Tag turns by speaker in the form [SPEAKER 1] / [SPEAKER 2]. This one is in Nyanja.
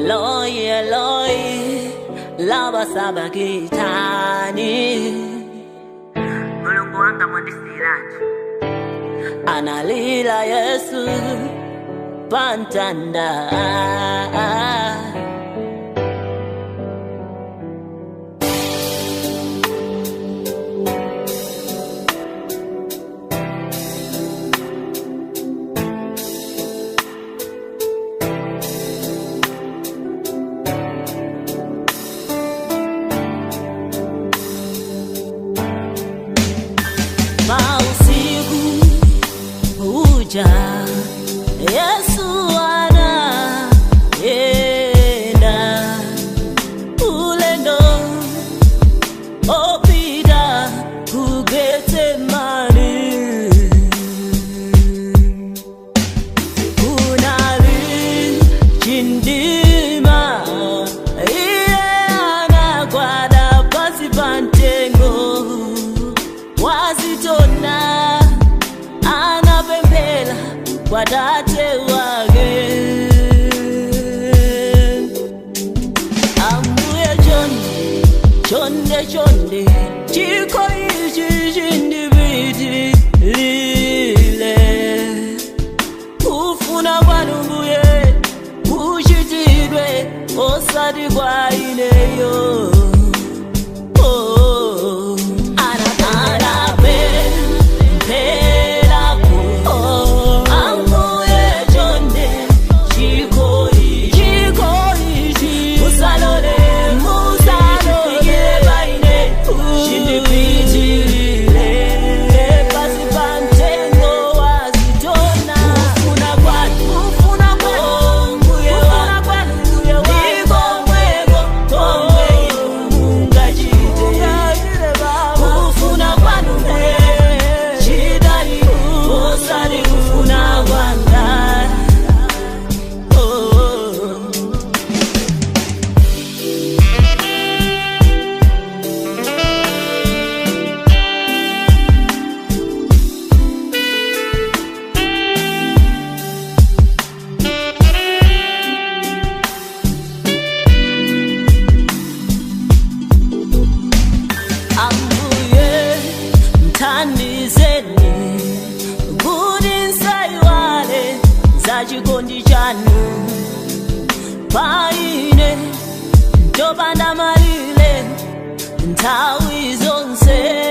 [SPEAKER 1] Eloi, Eloi, lama sabakitani.
[SPEAKER 2] Mulungu wanga mwandisiyiranji.
[SPEAKER 1] Analila Yesu pamtanda. Mausiku uja Yesu anaenda ulendo opita ku Getsemani. Kunali chindima, iye anagwada pasi pamtengo wazitona, anapemphera kwa tate wake. Ambuye, chonde, chonde, chonde, chikho ichi chindipitilile. Kufuna kwanu Mbuye kuchitidwe, osati kwa ineyo. Oh, anapemphera, Ambuye chonde, chikho ichi, chikho ichi, musalole, musalole paine, chindipitilile. Pasi pamtengo wazitona, kufuna kwanu, kufuna kwanu, Mbuye kwanu, ndiko mweko komwe inu mungachite. Kufuna kwanu Mbuye chitani, osati kufuna kwanga. Oh. Ambuye, mthandizeni kuti nsaiwale za chikondi chanu paine, chopanda malire nthawi zonse.